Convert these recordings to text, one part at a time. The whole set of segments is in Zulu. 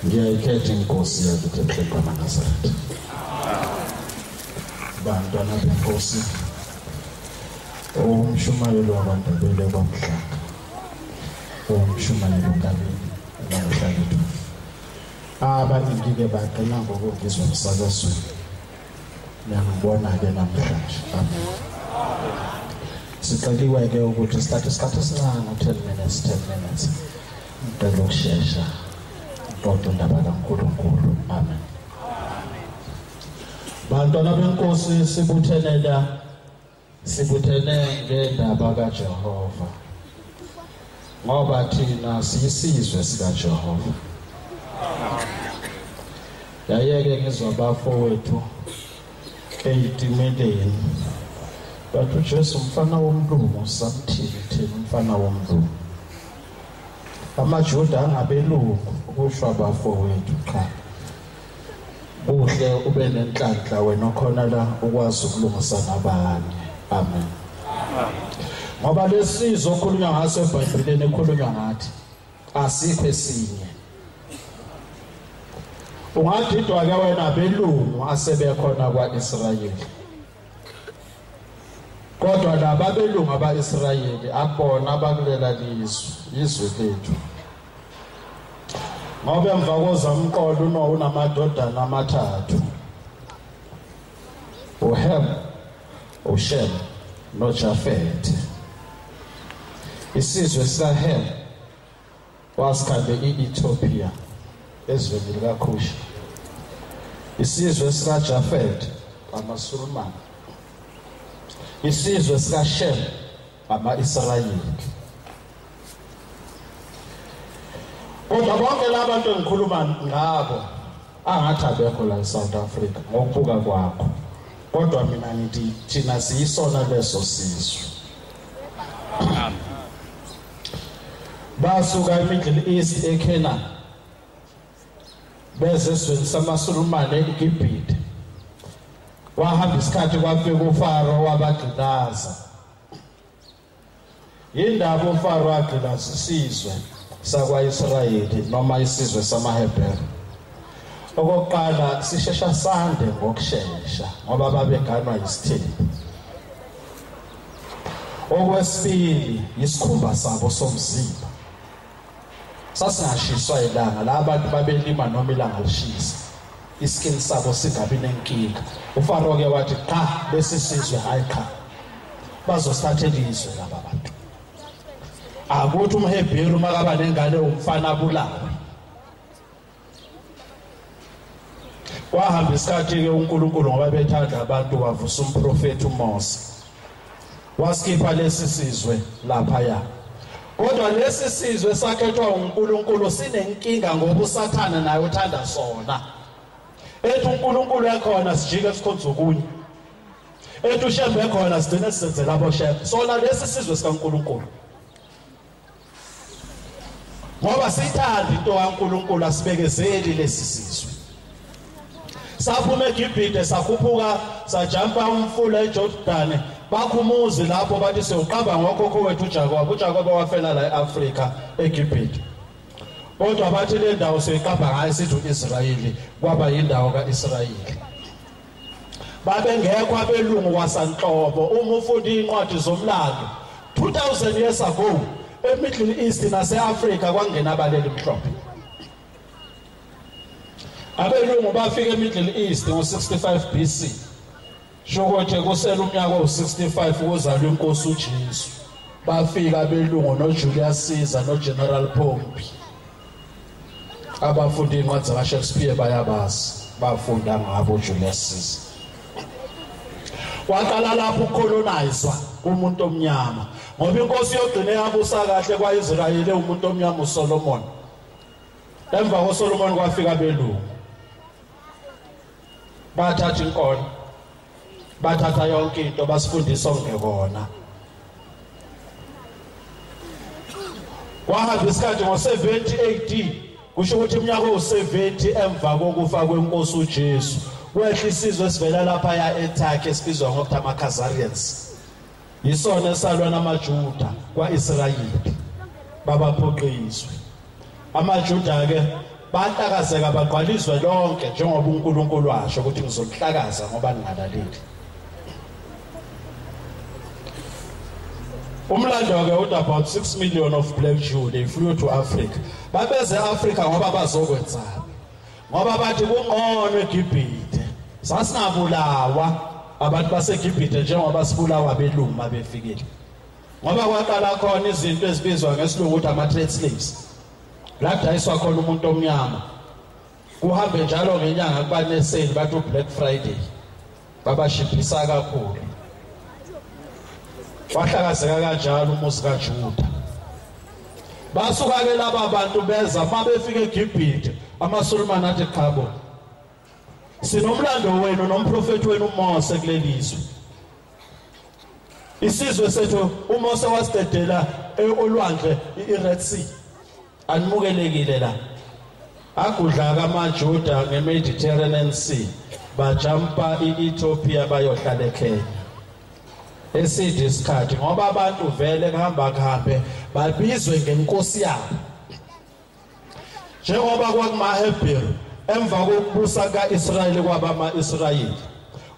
Ngiyayikhetha inkosi yakithi eMhlengwana Nazareth. Bantwana benkosi, umshumayelo wabaNdebele kwaMhlanga, umshumayelo kabini namuhla lethu. Abaningi-ke bagcina ngokungizwa emsakazweni, niyangibona-ke namhlanje. Amen. Siceliwe-ke ukuthi sithathe isikhathi esincane, 10 minutes, 10 minutes. Ngicela ukushesha ngixoxe indaba kaNkulunkulu. Amen. Bantwana benkosi, sibuthene la, sibuthene ngendaba kaJehova, ngoba thina siyisizwe sikaJehova. Yayeke ngizwa abafowethu eyitimeleni bathi uJesu umfana womlungu, samthini thina umfana womlungu? AmaJuda angabelungu, kusho abafowethu. Cha, kuhle ube nenhlanhla wena okhona la ukwazi ukulungisa nabanye. Amen. Ngoba lesizwe okhulunywa ngaso eBhayibhelini ekhulunywa ngathi asikho esinye. Ungadidwa ke wena belungu asebekhona kwaIsrayeli, kodwa laba belungu abaIsrayeli akubona abakulela lizwe, izwe lethu. Ngoba emva kozamqolo uNowa unamadodana amathathu, uHem, uShem noJafet. Isizwe sikaHem wasikhande i-Ethiopia ezweni likaKhushi. Isizwe sikaJafet amaSulumane. Isizwe sikaShem ama-Israyeli. Kodwa bonke laba bantu engikhuluma ngabo angathi abekho la eSouth Africa ngokubuka kwakho, kodwa mina ngithi thina siyisona leso sizwe. Basuka eMiddle East eCanaan, beze esizweni samaSulumane eGibhithe. Kwahamba isikhathi, kwafika uFaro wabagqilaza. Yindaba uFaro agqilaza isizwe sakwa-Israyeli noma isizwe samaHebheru? Okokuqala, sishesha sande ngokushesha ngoba babeganwa yisithembu. Okwesibili, isikhumba sabo somzimba sasingashiswa ilanga. La bantu babelima noma ilanga lishisa, iskin sabo singabi nenkinga. uFaro ke wathi, "Cha, lesi sizwe, hayi cha, bazosithathela izwe laba bantu." Akuthi umHebheru makaba nengane umfana abulawe. Kwahamba isikhathi-ke, uNkulunkulu ngoba bethanda abantu wavusa umprofethi uMose, wasikhipha lesi sizwe laphaya. Kodwa lesi sizwe sakhethwa uNkulunkulu sinenkinga, ngoba uSathana naye uthanda sona. Ethi uNkulunkulu ekhona, sijike sikhonza okunye. Ethi uShembe ekhona, sigcine sizenzela aboShembe. Sona lesi sizwe sikaNkulunkulu, ngoba sithanda into kaNkulunkulu, asibekezeli. Lesi sizwe saphuma eGibhithe, sakhuphuka, sajampa umfula eJordan, bakhumuzi lapho, bathi siyowuqamba ngokhokho wethu uJakob. UJakob wafela la eAfrika eGibhithe, kodwa bathi le ndawo siyiqamba ngayo sithi uIsrayeli. Kwaba yindawo kaIsrayeli. Babengekho abelungu kwasanhlobo. Uma ufunda incwadi zomlando, 2000 years ago eMiddle East nase-Afrika kwangena abaleli mhlophe. Abelungu bafika eMiddle East ngo-65 BC, sho ukuthi kusele umnyaka owu-65 ukuzalwa inkosi uJesu. Bafika abelungu noJulius Caesar noGeneral Pompey. Abafunda iy'ncwadi zakaShakespeare bayabazi, bafunda ngabo uJulius Caesar. Kwaqala lapho ukucolonizwa umuntu omnyama, ngoba inkosi yogcina yabusa kahle kwaIsrayeli umuntu omnyama uSolomon. Emva koSolomon kwafika abelungu, bathatha inkolo, bathatha yonke into, basifundisa ongekona. Kwahamba isikhathi, ngo-70 AD, kusho ukuthi iminyaka owu-70 emva kokufa kwenkosi uJesu, kwehla isizwe esivela lapha ya eTurkey esibizwa ngokuthi ama-Khazarians. Yisona esalwa namaJuda kwa-Israyeli, babaphoqiswe amaJuda ke. Bahlakazeka bagcwalizwe lonke njengoba uNkulunkulu washo ukuthi ngizolihlakaza ngoba ningalaleli. Umlando ke uthi about 6 million of black Jews they flew to Africa. Babeze Africa ngoba bazokwenzani? Ngoba bathi kungcono eGibhithe. Sasingabulawa abantu baseGibhithe njengoba sibulawa belungu mabefikile. Ngoba kwaqala khona izinto ezibizwa ngesilungu ukuthi ama trade slaves. La kudayiswa khona umuntu omnyama. Kuhambe njalo ngenyanga kuba nesale bathi Black Friday. Babashiphisa kakhulu. Wahlakazeka kanjalo umuzi kaJuda. Basuka ke laba bantu beza mabefika eGibhithe, amaSulumane athi qhabo, sinomlando wenu nomprofeti wenu uMose kulelizwe. Isizwe sethu uMose wasidedela olwandle iRed Sea. Animukelekile la. Agudla kamaJuda ngeMediterranean Sea, bajampa iEthiopia bayohlala eKenya. Eside isikhathi ngoba abantu vele kuhamba kuhambe babizwe ngenkosi yabo. Njengoba kwakumaHebheru emva kokubusa kaIsrayeli kwaba amaIsrayeli.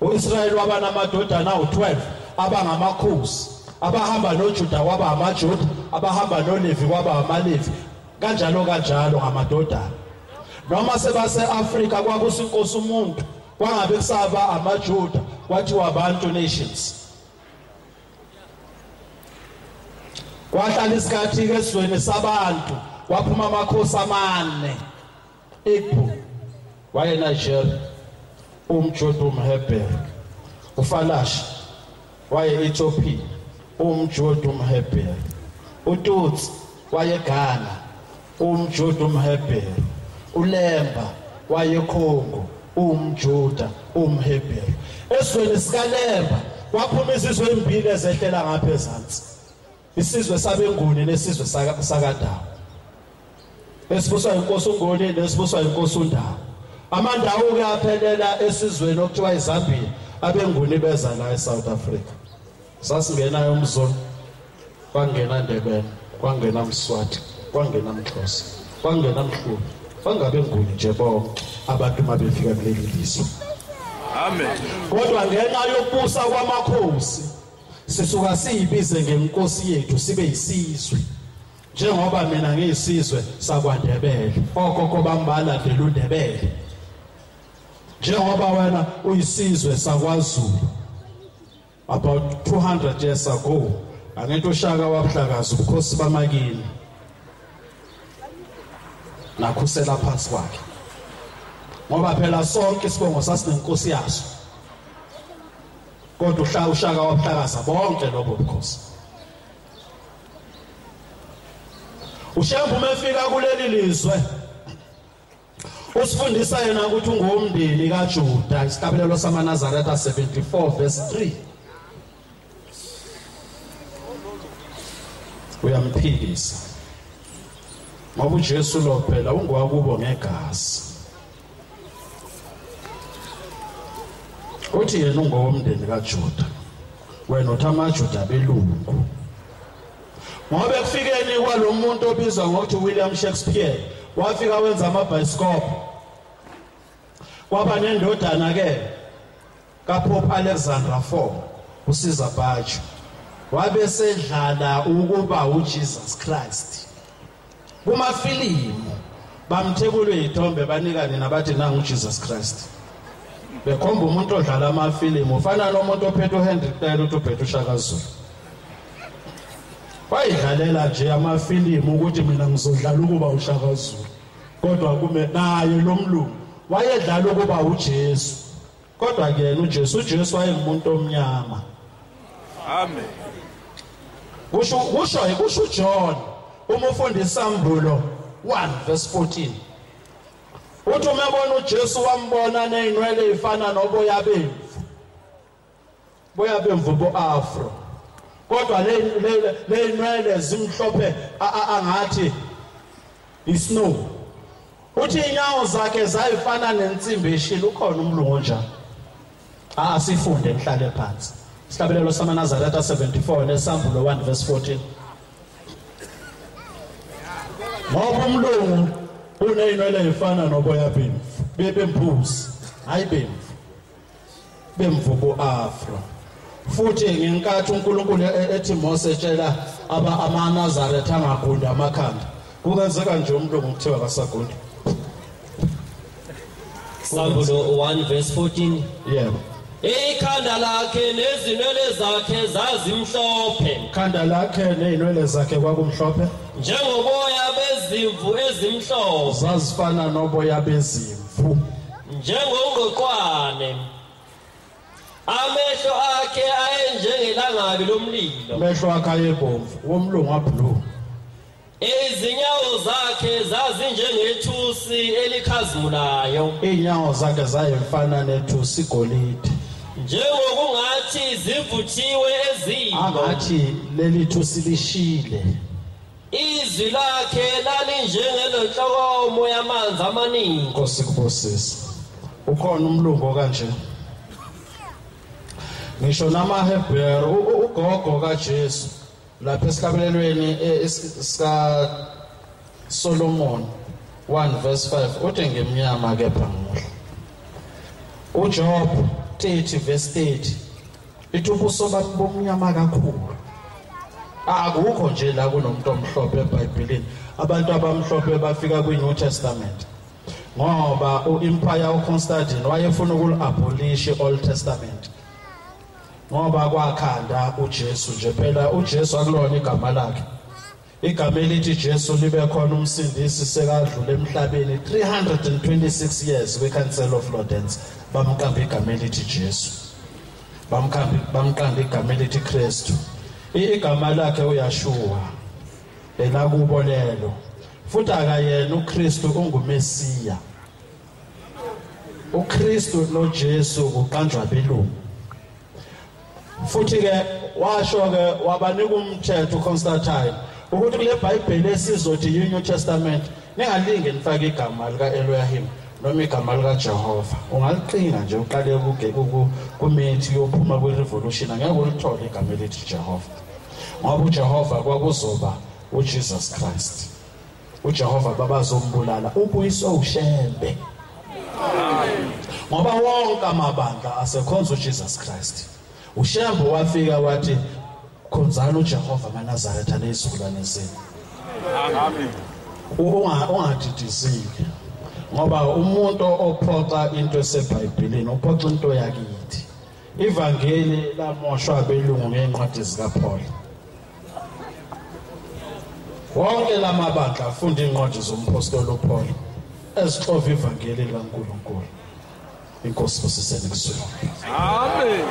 uIsrayeli waba namadodana awu12 abangamakhosi, abahamba noJuda kwaba amaJuda, abahamba noLevi kwaba amaLevi, kanjalo kanjalo ngamadodana. Noma sebase Afrika kwakusa inkosi umuntu, kwangabe kusaba amaJuda, kwathiwa abantu nations. Kwahlala isikhathi ke esizweni sabantu, kwaphuma amakhosi amane. Igbo waye Nigeria, umJuda umHebheru. uFalashi waye Ethiopia, umJuda umHebheru. uTutsi waye Ghana, umJuda umHebheru. uLemba waye Congo, umJuda umHebheru. Esizweni sikaLemba kwaphuma izizwe ezimbili ezehlela ngapha ezantsi. Isizwe sabeNguni nesizwe sakaDawu. Esibuswa inkosi uNguni nesibuswa inkosi uNdawu. AmaNdawu ke aphelela esizweni okuthiwa iZambia, abeNguni beza la eSouth Africa. Sasingenayo umZulu, kwangena Ndebele, kwangena Mswati, kwangena Mxhosa, kwangena Mhlubi, kwangabeNguni nje bonke abantu mabefika kuleli lizwe. Amen. Kodwa ngenxa yokubusa kwamakhosi sisuka siyibize ngenkosi yethu sibe yisizwe. Njengoba mina ngiyisizwe sakwaNdebele, okhokho bami balandela uNdebele. Njengoba wena uyisizwe sakwaZulu, about 200 years ago, angento uShaka wabuhlakaza ubukhosi bamakini nakhusela phansi kwakhe. Ngoba phela sonke isibongo sasinenkosi yaso. Kodwa uShaka wabuhlakaza bonke lobo bukhosi. uShembe uma efika kuleli lizwe usifundisa yena ukuthi ungumndeni kaJuda, isihlabelelo samaNazaretha 74 verse 3. Uyamphikisa ngoba uJesu lo phela ungowakubo ngegazi. Uthi yena ungowomndeni kaJuda, wena uthi amaJuda belungu. Ngoba ekufikeni kwalomuntu obizwa ngokuthi William Shakespeare, wafika wenza amabhayisikobho. Kwaba nendodana ke kaPope Alexander IV, uSiza Bajo, wabe sedlala ukuba uJesus Christ. Kumafilimu bamthebulwe izithombe banikane nabathi nangu uJesus Christ. Bekhomba umuntu odlala amafilimu ufana nomuntu ophethe uHenry Taylor uthi uphethe uShaka Zulu. Wayidlalela nje amafilimu ukuthi mina ngizodlala ukuba uShaka Zulu, kodwa kume naye lo mlungu wayedlala ukuba uJesu. Kodwa ke yena uJesu wayengumuntu omnyama. Amen. Kusho uJohn uma ufunda iSambulo 1 verse 14. Uthi uma ebona uJesu wambona nezinwele ezifana noboya bemvu. Boya bemvu bo-afro. Kodwa le inwele zimhlophe angathi isnow. Uthi inyawo zakhe zayifana nensimbi eshile. Ukhona umlungu onjalo. Asifunde ngihlale phansi. Isihlabelelo samaNazaretha 74 neSambulo 1 verse 14. Ngoba umlungu Uneyinwele ezifana noboya bemvu, bembuzi, hayi bemvu. Bemvu bo-afro. Futhi ngenkathi uNkulunkulu ethi Mose etshela amaNazaretha angagundi amakhanda, kungenzeka nje umlungu kuthiwa akasagundi. Sambulo 1 verse 14. Yebo. Ikhanda lakhe nezinwele zakhe zazimhlophe. Ikhanda lakhe nezinwele zakhe kwakumhlophe njengoboya bezimvu ezimhlophe. Zazifana noboya bezimvu. Njengongqoqwane. Amehlo akhe ayenjengelangabi lomlilo. Amehlo akhe ayebomvu, womlungu wablue. Izinyawo zakhe zazinjengethusi elikhazimulayo. Inyawo zakhe zayefana nethusi igolide. Njengokungathi zivuthiwe eziko. Angathi leli thusi lishile. Izwi lakhe lalinjengelonhlokomo yamanzi amaningi. Nkosi kubusise. Ukhona umlungu kanje. Ngisho namaHebheru, ugogo kaJesu lapha esihlabelelweni sika Solomon 1 verse 5 uthi ngimnyama kepha ngimuhle. uJob 30 verse 30 ithi ubuso bakhe bomnyama kakhulu. Akukho nje la kunomuntu omhlophe eBhayibhelini. Abantu abamhlophe bafika kwi-New Testament ngoba u-Empire uConstantine wayefuna ukuli-abolish i-Old Testament ngoba kwakhanda uJesu nje. Phela uJesu akulona igama lakhe. Igama elithi Jesu libe khona umsindisi sekadlule emhlabeni 326 years kwi-Council of Lordens. Bamqamba igama elithi Jesu, bamqamba igama elithi Kristu. Igama lakhe uYashua elakubo lelo. Futhi akayena uKristu, unguMesiya. uKristu noJesu kuqanjwa belungu. Futhi ke washo ke wabanika umthetho uConstantine ukuthi kule Bhayibheli esizothi iNew Testament ningalinge nifake igama lika Elohim noma igama lika Jehova. Ungaliqinga nje uqale kumithi yophuma kwi-revolution, angeke ulithole igama elithi Jehova, ngoba uJehova kwakuzoba uJesus Christ. uJehova babazombulala ubuyiswe uShembe, ngoba wonke amabandla asekhonza uJesus Christ. uShembe wafika wathi khonzani uJehova maNazaretha nezizukulwane zenu. Amen. Ungadidizeki ngoba umuntu ophoxa into eseBhayibhelini uphoxa into yakithi. Ivangeli lamoshwa abelungu ngencwadi zikaPaul. Wonke lamabandla afunda incwadi zompostoli uPaul ezixova ivangeli likaNkulunkulu. Inkosi busiseni kusukela. Amen.